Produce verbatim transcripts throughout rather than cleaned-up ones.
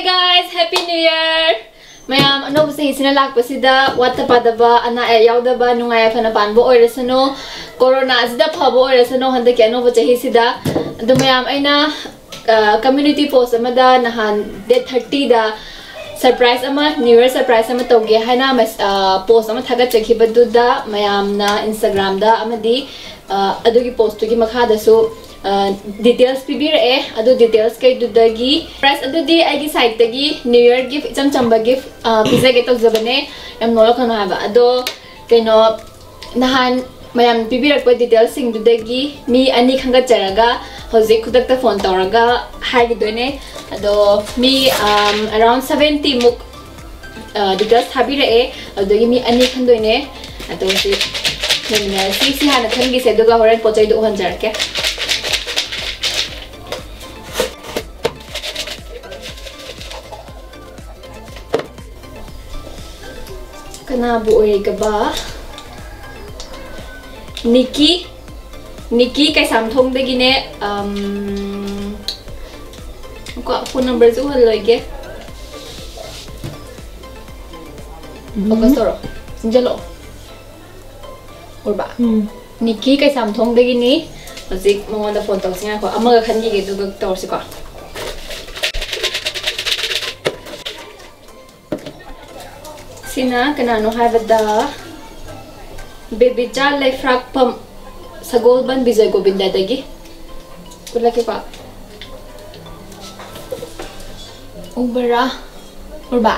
Hey guys, Happy New Year! ꯃꯌꯥꯝ, ꯑꯅꯧꯕ ꯆꯍꯤꯁꯤꯅ ꯂꯥꯛꯄꯁꯤꯗ ꯋꯥꯠꯇ ꯄꯥꯗꯕ, ꯑꯅꯥ ꯑꯌꯦꯛ ꯌꯥꯎꯗꯕ, ꯅꯨꯡꯉꯥꯏ ꯌꯥꯏꯐꯅ ꯄꯥꯟꯕ ꯑꯣꯏꯔꯁꯅꯨ, ꯀꯣꯔꯣꯅꯥꯁꯤꯗ ꯐꯕ ꯑꯣꯏꯔꯁꯅꯨ ꯍꯟꯗꯛꯀꯤ ꯑꯅꯧꯕ ꯆꯍꯤꯁꯤꯗ꯫ ꯑꯗꯨ ꯃꯌꯥꯝ, ꯑꯩꯅ ꯀꯝꯃ꯭ꯌꯨꯅꯤꯇꯤ ꯄꯣꯁ ꯑꯃꯗ ꯅꯍꯥꯟ ꯗꯦꯠ ꯊꯥꯔꯇꯤꯗ ꯁꯔꯄ꯭ꯔꯥꯏꯁ ꯑꯃ, ꯅ꯭ꯌꯨ ꯌꯔ ꯁꯔꯄ꯭ꯔꯥꯏꯁ ꯑꯃ ꯇꯧꯒꯦ ꯍꯥꯏꯅ ꯄꯣꯁ ꯑꯃ ꯊꯥꯒꯠꯆꯈꯤꯕꯗꯨꯗ ꯃꯌꯥꯝꯅ ꯏꯟꯁꯇꯥꯒ꯭ꯔꯥꯝꯗ ꯑꯃꯗꯤ ꯑ, ꯑꯗꯨꯒꯤ ꯄꯣꯁꯇꯨꯒꯤ ꯃꯈꯥꯗꯁꯨ ꯗꯤꯇꯦꯜꯁ ꯄꯤꯕꯤꯔꯛꯑꯦ꯫ ꯑꯗꯨ ꯗꯤꯇꯦꯜꯁ ꯀꯩꯗꯨꯗꯒꯤ ꯄ꯭ꯔꯥꯏꯁ ꯑꯗꯨꯗꯤ ꯑꯩꯒꯤ ꯁꯥꯏꯠꯇꯒꯤ ꯅ꯭ꯌꯨ ꯌꯔ ꯒꯤꯐ, ꯏꯆꯝ ꯆꯝꯕ ꯒꯤꯐ ꯄꯤꯖꯒꯦ ꯇꯧꯖꯕꯅꯦ, ꯌꯥꯝ ꯅꯣꯛꯂꯛꯀꯅꯨ ꯍꯥꯏꯕ꯫ ꯑꯗꯣ ꯀꯩꯅꯣ, ꯅꯍꯥꯟ ꯃꯌꯥꯝ ꯄꯤꯕꯤꯔꯛꯄ ꯗꯤꯇꯦꯜꯁꯁꯤꯡꯗꯨꯗꯒꯤ ꯃꯤ ꯑꯅꯤ ꯈꯟꯒꯠꯆꯔꯒ ꯍꯧꯖꯤꯛ ꯈꯨꯗꯛꯇ ꯐꯣꯟ ꯇꯧꯔꯒ ꯍꯥꯏꯈꯤꯗꯣꯏꯅꯦ꯫ ꯑꯗꯣ ꯃꯤ ꯑꯔꯥꯎꯟ ꯁꯕꯦꯟꯇꯤ ꯃꯨꯛ ꯗꯤꯇꯦꯜꯁ ꯊꯥꯕꯤꯔꯛꯑꯦ꯫ ꯑꯗꯨꯗꯒꯤ ꯃꯤ ꯑꯅꯤ ꯈꯟꯗꯣꯏꯅꯦ꯫ ꯑꯗꯣ ꯍꯧꯖꯤꯛ ꯌꯦꯡꯃꯤꯟꯅꯔꯁꯤ꯫ ꯁꯤ ꯍꯥꯟꯅ ꯈꯟꯈꯤꯁꯦ, ꯑꯗꯨꯒ ꯍꯣꯔꯦꯟ ꯄꯣꯠ ꯆꯩꯗꯣ ꯎꯍꯟꯖꯔꯛꯀꯦ꯫ ꯀꯅꯥꯕꯨ ꯑꯣꯏꯔꯤꯒꯕ? ꯅꯤꯀꯤ, ꯅꯤꯀꯤ ꯀꯩꯁꯥꯝꯊꯣꯡꯗꯒꯤꯅꯦ꯫ ꯑꯝ, ꯀꯣ, ꯐꯣꯟ ꯅꯝꯕꯔꯁꯨ ꯎꯍꯜꯂꯣꯏꯒꯦ꯫ ꯐꯣꯀꯁ ꯇꯧꯔꯣ꯫ ꯆꯤꯡꯁꯤꯜꯂꯛꯑꯣ꯫ ꯎꯔꯕ? ꯎꯝ꯫ ꯅꯤꯀꯤ ꯀꯩꯁꯥꯝꯊꯣꯡꯗꯒꯤꯅꯤ꯫ ꯍꯧꯖꯤꯛ ꯃꯉꯣꯟꯗ ꯐꯣꯟ ꯇꯧꯁꯤ꯫ ꯉꯥꯏꯈꯣ, ꯑꯃꯒ ꯈꯟꯈꯤꯒꯦ, ꯑꯗꯨꯒ ꯇꯧꯔꯁꯤꯀꯣ꯫ ꯁꯤꯅ ꯀꯅꯥꯅꯣ ꯍꯥꯏꯕꯗ, ꯕꯦꯕꯤꯆꯥ ꯂꯩꯐ꯭ꯔꯥꯛꯄꯝ, ꯁꯒꯣꯜꯕꯟ ꯕꯤꯖꯣꯏ ꯒꯣꯕꯤꯟꯗꯗꯒꯤ꯫ ꯎꯠꯂꯛꯀꯦꯀꯣ꯫ ꯎꯕ꯭ꯔꯥ? ꯎꯔꯕ?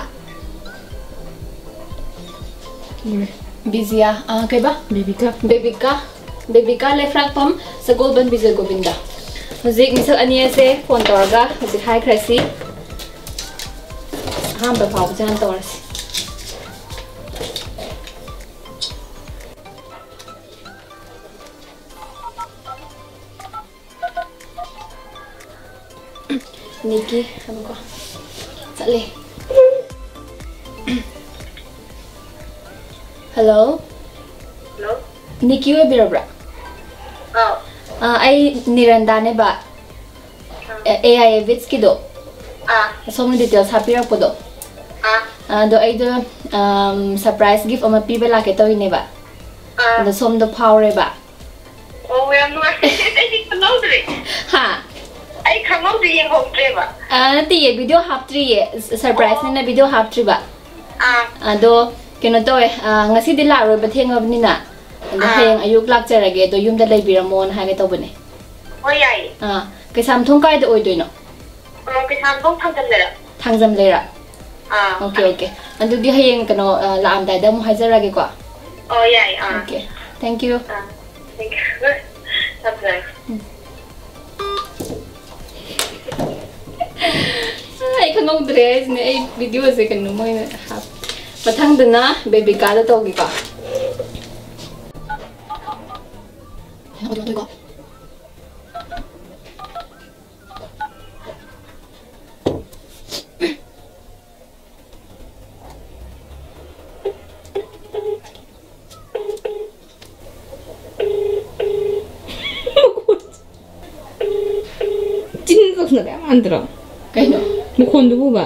ꯎꯔꯦ꯫ ꯕꯤꯖꯤꯌꯥ, ꯑ, ꯀꯩꯕ? ꯕꯦꯕꯤꯀꯥ꯫ ꯕꯦꯕꯤꯀꯥ, ꯕꯦꯕꯤꯀꯥ ꯂꯩꯐ꯭ꯔꯥꯛꯄꯝ, ꯁꯒꯣꯜꯕꯟ ꯕꯤꯖꯣꯏ ꯒꯣꯕꯤꯟꯗ꯫ ꯍꯧꯖꯤꯛ ꯃꯤꯁꯛ ꯑꯅꯤ ꯑꯁꯦ ꯐꯣꯟ ꯇꯧꯔꯒ ꯍꯧꯖꯤꯛ ꯍꯥꯏꯈ꯭ꯔꯁꯤ꯫ ꯑꯍꯥꯟꯕ ꯐꯥꯎꯕꯁꯦ ꯍꯥꯟꯅ ꯇꯧꯔꯁꯤ꯫ ꯅꯤꯀꯤ, ꯉꯥꯏꯈꯣꯀꯣ꯫ ꯆꯠꯂꯦ꯫ ꯍꯜꯂꯣ? ꯍꯜꯂꯣ? ꯅꯤꯀꯤ ꯑꯣꯏꯕꯤꯔꯕ꯭ꯔꯥ? ꯑꯥꯎ꯫ ꯑꯥ, ꯑꯩ ꯅꯤꯔꯟꯗꯥꯅꯦꯕ꯫ ꯑꯥ꯫ ꯑꯦ, ꯑꯦ ꯑꯥꯏ ꯑꯦ ꯕꯤꯠꯁꯀꯤꯗꯣ꯫ ꯑꯥ꯫ ꯁꯣꯝꯅ details ꯍꯥꯞꯄꯤꯔꯛꯄꯗꯣ꯫ ꯑꯥ꯫ ꯑꯗꯣ ꯑꯩꯗꯣ, ꯑꯝ, surprise gift ꯑꯃ ꯄꯤꯕ ꯂꯥꯛꯀꯦ ꯇꯧꯔꯤꯅꯦꯕ꯫ ꯑꯥ꯫ ꯑꯗꯣ ꯁꯣꯝꯗꯣ ꯐꯥꯎꯔꯦꯕ꯫ ꯑꯣ, ꯌꯥꯝ ꯅꯨꯡꯉꯥꯏ꯫ ꯑꯩꯗꯤ ꯈꯪꯍꯧꯗ꯭ꯔꯦ꯫ ꯍꯥ? ꯑꯩ ꯈꯪꯍꯧꯗ꯭ꯔꯦ, ꯌꯦꯡꯍꯧꯗ꯭ꯔꯦꯕ꯫ ꯑꯥ, ꯅꯠꯇꯦꯌꯦ, video ꯍꯥꯞꯇ꯭ꯔꯤꯌꯦ꯫ ꯁ-, surprise ꯑꯣ꯫ ꯅꯤꯅ video ꯍꯥꯞꯇ꯭ꯔꯤꯕ꯫ ꯑꯥ꯫ ꯑꯗꯣ ꯀꯩꯅꯣ ꯇꯧꯋꯦ, ꯑꯥ, ꯉꯁꯤꯗꯤ ꯂꯥꯛꯑꯔꯣꯏꯕ, ꯊꯦꯡꯉꯕꯅꯤꯅ꯫ ꯑꯗꯣ ꯑꯥ꯫ ꯍꯌꯦꯡ ꯑꯌꯨꯛ ꯂꯥꯛꯆꯔꯒꯦ, ꯑꯗꯣ ꯌꯨꯝꯗ ꯂꯩꯕꯤꯔꯝꯃꯣꯅ ꯍꯥꯏꯒꯦ ꯇꯧꯕꯅꯦ꯫ ꯍꯣꯏ, ꯌꯥꯏꯌꯦ꯫ ꯑꯥ, ꯀꯩꯁꯥꯝꯊꯣꯡ ꯀꯥꯏꯗ ꯑꯣꯏꯗꯣꯏꯅꯣ? ꯑ, ꯀꯩꯁꯥꯝꯊꯣꯡ ꯊꯥꯡꯖꯝꯗꯔ꯫ ꯊꯥꯡꯖꯝꯗꯩꯔꯥ? ꯑꯥ꯫ Okay, okay. ꯑꯗꯨꯗꯤ ꯍꯌꯦꯡ ꯀꯩꯅꯣ, ꯑ, ꯂꯥꯛꯑꯝꯗꯥꯏꯗ ꯑꯃꯨꯛ ꯍꯥꯏꯖꯔꯛꯑꯒꯦꯀꯣ꯫ ꯑꯣ, ꯌꯥꯏ, ꯑꯥ꯫ Okay. Thank you. Ah, thank you. ꯊꯝꯖꯔꯒꯦ꯫ ꯎꯝ꯫ ꯑꯩ ꯈꯪꯍꯧꯗ꯭ꯔꯦ ꯍꯥꯏꯁꯤꯅꯦ, ꯑꯩ videoꯁꯦ ꯀꯩꯅꯣ ꯃꯣꯏꯅ ꯍꯥꯞ-, ꯃꯊꯪꯗꯅ ꯕꯦꯕꯤꯀꯥꯗ ꯇꯧꯒꯦꯀꯣ꯫ ꯆꯤꯟ ꯇꯧꯁꯤꯟꯅꯕ ꯌꯥꯝ ꯃꯥꯟꯗ꯭ꯔꯣ? ꯀꯩꯅꯣ? ꯃꯈꯣꯟꯗꯨꯕꯨꯕ꯫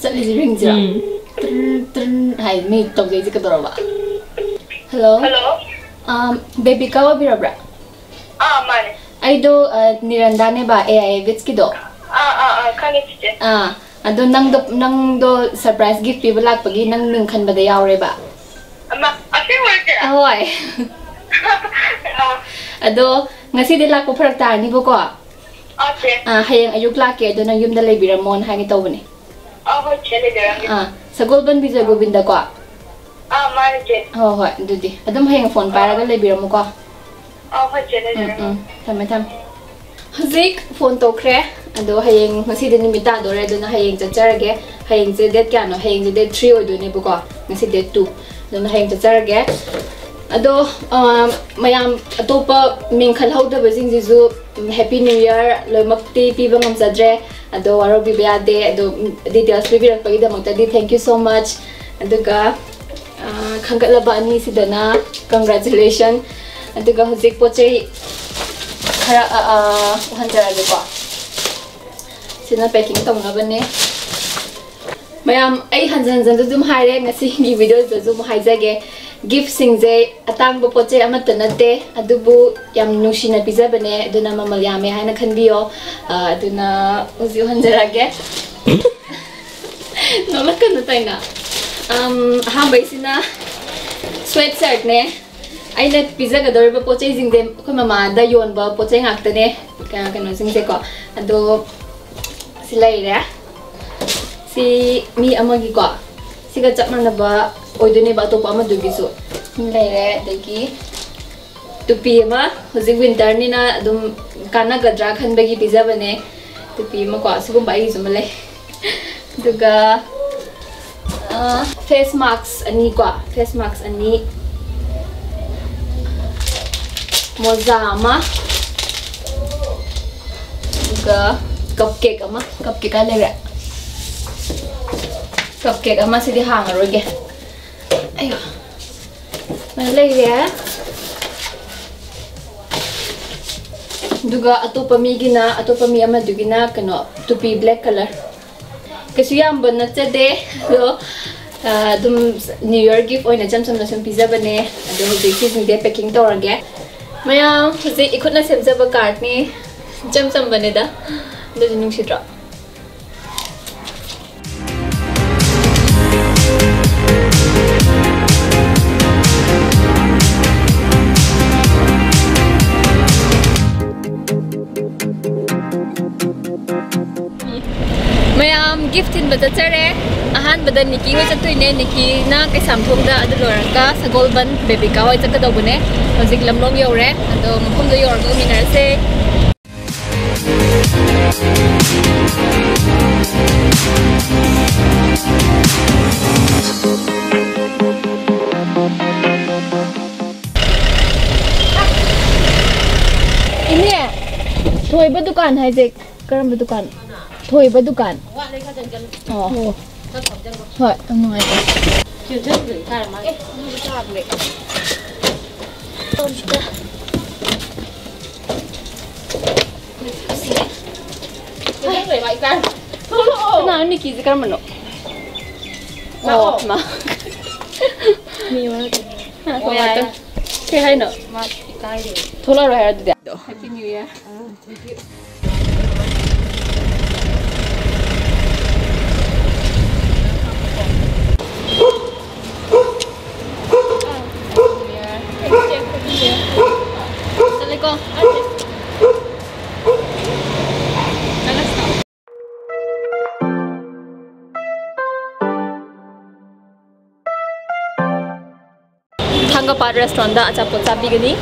ꯆꯠꯂꯤꯁꯦ ringꯁꯤꯔꯣ? ꯎꯝ꯫ ꯇ꯭ꯔꯟ, ꯇ꯭ꯔꯟ ꯍꯥꯏ, ꯃꯤ ꯇꯧꯖꯩꯁꯦ ꯀꯩꯗꯧꯔꯕ? Hello? Hello? ꯑꯥ, ꯕꯦꯕꯤꯀꯥ ꯑꯣꯏꯕꯤꯔꯕ꯭ꯔꯥ? ꯑꯥ, ꯃꯥꯅꯦ꯫ ꯑꯩꯗꯣ, ꯑ, ꯅꯤꯔꯟꯗꯥꯅꯦꯕ, A I A Witsꯀꯤꯗꯣ꯫ ꯑꯥ, ꯑꯥ, ꯑꯥ, ꯈꯪꯉꯦ, ꯆꯤꯆꯦ꯫ ꯑꯥ, ꯑꯗꯣ ꯅꯪꯗꯣ, ꯅꯪꯗꯣ surprise gift ꯄꯤꯕ ꯂꯥꯛꯄꯒꯤ ꯅꯪ ꯃꯤꯡ ꯈꯟꯕꯗ ꯌꯥꯎꯔꯦꯕ꯫ ꯑꯃ, ꯑꯁꯦꯡꯕꯔꯣ, ꯆꯦ? ꯍꯣꯏ꯫ ꯑꯥ꯫ ꯑꯗꯣ ꯉꯁꯤꯗꯤ ꯂꯥꯛꯄ ꯐꯔꯛ ꯇꯥꯔꯅꯤꯕꯀꯣ꯫ ꯑꯥ, ꯆꯦ꯫ ꯑꯥ, ꯍꯌꯦꯡ ꯑꯌꯨꯛ ꯂꯥꯛꯀꯦ, ꯑꯗꯣ ꯅꯪ ꯌꯨꯝꯗ ꯂꯩꯕꯤꯔꯝꯃꯣꯅ ꯍꯥꯏꯒꯦ ꯇꯧꯕꯅꯦ꯫ ꯑꯥ, ꯍꯣꯏ, ꯆꯦ, ꯂꯩꯖꯔꯝꯒꯦ꯫ ꯑꯥ, ꯁꯒꯣꯜꯕꯟ ꯕꯤꯖꯣꯏ ꯒꯣꯕꯤꯟꯗꯀꯣ꯫ ꯑꯥ, ꯃꯥꯅꯦ, ꯆꯦ꯫ ꯍꯣꯏ, ꯍꯣꯏ, ꯑꯗꯨꯗꯤ ꯑꯗꯨꯝ ꯍꯌꯦꯡ phone ꯄꯥꯏꯔꯒ ꯑꯥ꯫ ꯂꯩꯕꯤꯔꯝꯃꯨꯀꯣ꯫ ꯑꯥ, ꯍꯣꯏ, ꯆꯦ, ꯎꯝ, ꯂꯩꯖꯔꯝꯒꯦ꯫ ꯎꯝ, ꯊꯝꯃꯦ, ꯊꯝꯃꯦ꯫ ꯍꯧꯖꯤꯛ phone ꯇꯧꯈ꯭ꯔꯦ, ꯑꯗꯣ ꯍꯌꯦꯡ, ꯉꯁꯤꯗꯤ ꯅꯨꯃꯤꯠ ꯇꯥꯗꯣꯔꯦ, ꯑꯗꯨꯅ ꯍꯌꯦꯡ ꯆꯠꯆꯔꯒꯦ꯫ ꯍꯌꯦꯡꯁꯦ date ꯀꯌꯥꯅꯣ? ꯍꯌꯦꯡꯁꯦ date three ꯑꯣꯏꯗꯣꯏꯅꯦꯕꯀꯣ, ꯉꯁꯤ date two, ꯑꯗꯨꯅ ꯍꯌꯦꯡ ꯆꯠꯆꯔꯒꯦ꯫ ꯑꯗꯣ, ꯑ, ꯃꯌꯥꯝ ꯑꯇꯣꯞꯄ ꯃꯤꯡ ꯈꯜꯍꯧꯗꯕꯁꯤꯡꯁꯤꯁꯨ, ꯎꯝ, Happy New Year ꯂꯣꯏꯅꯃꯛꯇꯤ ꯄꯤꯕ ꯉꯝꯖꯗ꯭ꯔꯦ, ꯑꯗꯣ ꯋꯥꯔꯧꯕꯤꯕ ꯌꯥꯗꯦ꯫ ꯑꯗꯣ, ꯎꯝ, details ꯄꯤꯕꯤꯔꯛꯄꯒꯤꯗꯃꯛꯇꯗꯤ thank you so much꯫ ꯑꯗꯨꯒ, ꯑ, ꯈꯟꯒꯠꯂꯕ ꯑꯅꯤꯁꯤꯗꯅ congratulation꯫ ꯑꯗꯨꯒ ꯍꯧꯖꯤꯛ ꯄꯣꯠ ꯆꯩ ꯈꯔ, ꯑ, ꯑ, ꯎꯍꯟꯖꯔꯒꯦꯀꯣ꯫ ꯁꯤꯅ packing ꯇꯧꯅꯕꯅꯦ꯫ ꯃꯌꯥꯝ, ꯑꯩ ꯍꯟꯖꯟ ꯍꯟꯖꯟꯁꯨ ꯑꯗꯨꯝ ꯍꯥꯏꯔꯦ, ꯉꯁꯤꯒꯤ videoꯁꯤꯗꯁꯨ ꯑꯃꯨꯛ ꯍꯥꯏꯖꯒꯦ, giftꯁꯤꯡꯁꯦ ꯑꯇꯥꯡꯕ ꯄꯣꯠ ꯆꯩ ꯑꯃꯠꯇ ꯅꯠꯇꯦ, ꯑꯗꯨꯕꯨ ꯌꯥꯝ ꯅꯨꯡꯁꯤꯅ ꯄꯤꯖꯕꯅꯦ, ꯑꯗꯨꯅ ꯃꯃꯜ ꯌꯥꯝꯃꯦ ꯍꯥꯏꯅ ꯈꯟꯕꯤꯌꯣ꯫ ꯑ, ꯑꯗꯨꯅ ꯍꯧꯖꯤꯛ ꯎꯍꯟꯖꯔꯛꯑꯒꯦ꯫ ꯅꯣꯛꯂꯛꯀꯅꯨ ꯇꯩꯅ꯫ ꯑꯝ, ꯑꯍꯥꯟꯕꯩꯁꯤꯅ sweat shirtꯅꯦ꯫ ꯑꯩꯅ ꯄꯤꯖꯒꯗꯧꯔꯤꯕ ꯄꯣꯠ ꯆꯩꯁꯤꯡꯁꯦ ꯑꯩꯈꯣꯏ ꯃꯃꯥꯗ ꯌꯣꯟꯕ ꯄꯣꯠ ꯆꯩ ꯉꯥꯛꯇꯅꯦ, ꯀ-, ꯀꯩꯅꯣꯁꯤꯡꯁꯦꯀꯣ꯫ ꯑꯗꯣ ꯁꯤ ꯂꯩꯔꯦ꯫ ꯁꯤ ꯃꯤ ꯑꯃꯒꯤꯀꯣ, ꯁꯤꯒ ꯆꯞ ꯃꯥꯟꯅꯕ ꯑꯣꯏꯗꯣꯏꯅꯦꯕ, ꯑꯇꯣꯞꯄ ꯑꯃꯗꯨꯒꯤꯁꯨ꯫ ꯁꯤ ꯂꯩꯔꯦ꯫ ꯑꯗꯒꯤ ꯇꯨꯄꯤ ꯑꯃ, ꯍꯧꯖꯤꯛ winterꯅꯤꯅ ꯑꯗꯨꯝ ꯀꯥꯟꯅꯒꯗ꯭ꯔꯥ ꯈꯟꯕꯒꯤ ꯄꯤꯖꯕꯅꯦ꯫ ꯇꯨꯄꯤ ꯑꯃꯀꯣ, ꯁꯤꯒꯨꯝꯕ ꯑꯩꯒꯤꯁꯨ ꯑꯃ ꯂꯩ꯫ ꯑꯗꯨꯒ, ꯑ, face mask ꯑꯅꯤ ꯀꯣ, face mask ꯑꯅꯤ, ꯃꯣꯖꯥ ꯑꯃ, ꯑꯗꯨꯒ cupcake ꯑꯃ, cupcake ꯀꯥꯏ ꯂꯩꯔꯦ? Cupcake ꯑꯃ, ꯁꯤꯗꯤ ꯍꯥꯡꯉꯔꯣꯏꯒꯦ꯫ ꯑꯌꯣ꯫ ꯁꯨꯃꯥꯏꯅ ꯂꯩꯔꯦ꯫ ꯑꯗꯨꯒ ꯑꯇꯣꯞꯄ ꯃꯤꯒꯤꯅ, ꯑꯇꯣꯞꯄ ꯃꯤ ꯑꯃꯗꯨꯒꯤꯅ ꯀꯩꯅꯣ, ꯇꯨꯄꯤ black colour꯫ ꯀꯩꯁꯨ ꯌꯥꯝꯕ ꯅꯠꯆꯗꯦ, ꯑꯗꯣ, ꯑ, ꯑꯗꯨꯝ New Year gift ꯑꯣꯏꯅ ꯏꯆꯝ ꯆꯝꯅ ꯁꯨꯝ ꯄꯤꯖꯕꯅꯦ꯫ ꯑꯗꯣ ꯍꯧꯖꯤꯛ ꯁꯤꯁꯤꯡꯁꯦ packing ꯇꯧꯔꯒꯦ꯫ ꯃꯌꯥꯝ, ꯍꯧꯖꯤꯛ ꯏꯈꯨꯠꯅ ꯁꯦꯝꯖꯕ cardꯅꯤ꯫ ꯏꯆꯝ ꯆꯝꯕꯅꯤꯗ꯫ ꯑꯗꯨꯁꯨ ꯅꯨꯡꯁꯤꯗ꯭ꯔꯣ? ꯃꯌꯥꯝ, gift ꯊꯤꯟꯕ ꯆꯠꯆꯔꯦ꯫ ꯑꯍꯥꯟꯕꯗ ꯅꯤꯀꯤ ꯍꯣꯏ ꯆꯠꯇꯣꯏꯅꯦ꯫ ꯅꯤꯀꯤꯅ ꯀꯩꯁꯥꯝꯊꯣꯡꯗ, ꯑꯗꯨ ꯂꯣꯏꯔꯒ ꯁꯒꯣꯜꯕꯟ ꯕꯦꯕꯤꯀꯥ ꯍꯣꯏ ꯆꯠꯀꯗꯧꯕꯅꯦ꯫ ꯍꯧꯖꯤꯛ ꯂꯝꯂꯣꯡ ꯌꯧꯔꯦ꯫ ꯑꯗꯣ ꯃꯐꯝꯗꯣ ꯌꯧꯔꯒ ꯎꯃꯤꯟꯅꯔꯁꯦ꯫ ꯏꯅꯦ, ꯊꯣꯏꯕ ꯗꯨꯀꯥꯟ ꯍꯥꯏꯁꯦ ꯀꯔꯝꯕ ꯗꯨꯀꯥꯟ? ꯊꯣꯏꯕ ꯗꯨꯀꯥꯟ꯫ ꯑꯣ꯫ ꯍꯣꯏ, ꯌꯥꯝ ꯅꯨꯡꯉꯥꯏꯖꯔꯦ꯫ ꯂꯩꯕ ꯏꯀꯥꯏ꯫ ꯊꯣꯛꯂꯛꯑꯣ꯫ ꯀꯅꯥꯅꯣ ꯅꯤꯀꯤꯁꯦ ꯀꯔꯝꯕꯅꯣ? ꯂꯥꯛꯑꯣ꯫ ꯑꯣ, ꯃꯥ꯫ ꯃꯤ ꯃꯔꯛꯇ꯫ ꯉꯥꯏꯈꯣ, ꯑꯣ, ꯌꯥꯏ, ꯉꯥꯛꯇꯪ꯫ ꯌꯥꯏ꯫ ꯀꯩ ꯍꯥꯏꯅꯣ? ꯃꯥ ꯏꯀꯥꯏꯔꯦ꯫ ꯊꯣꯛꯂꯛꯑꯔꯣꯏ ꯍꯥꯏꯔꯣ ꯑꯗꯨꯗꯤ? Happy New Year. ꯆꯠꯂꯦꯀꯣ꯫ ꯊꯥꯡꯒꯄꯥꯠ restaurant ꯗ ꯑꯆꯥꯄꯣꯠ ꯆꯥꯕꯤꯒꯅꯤ꯫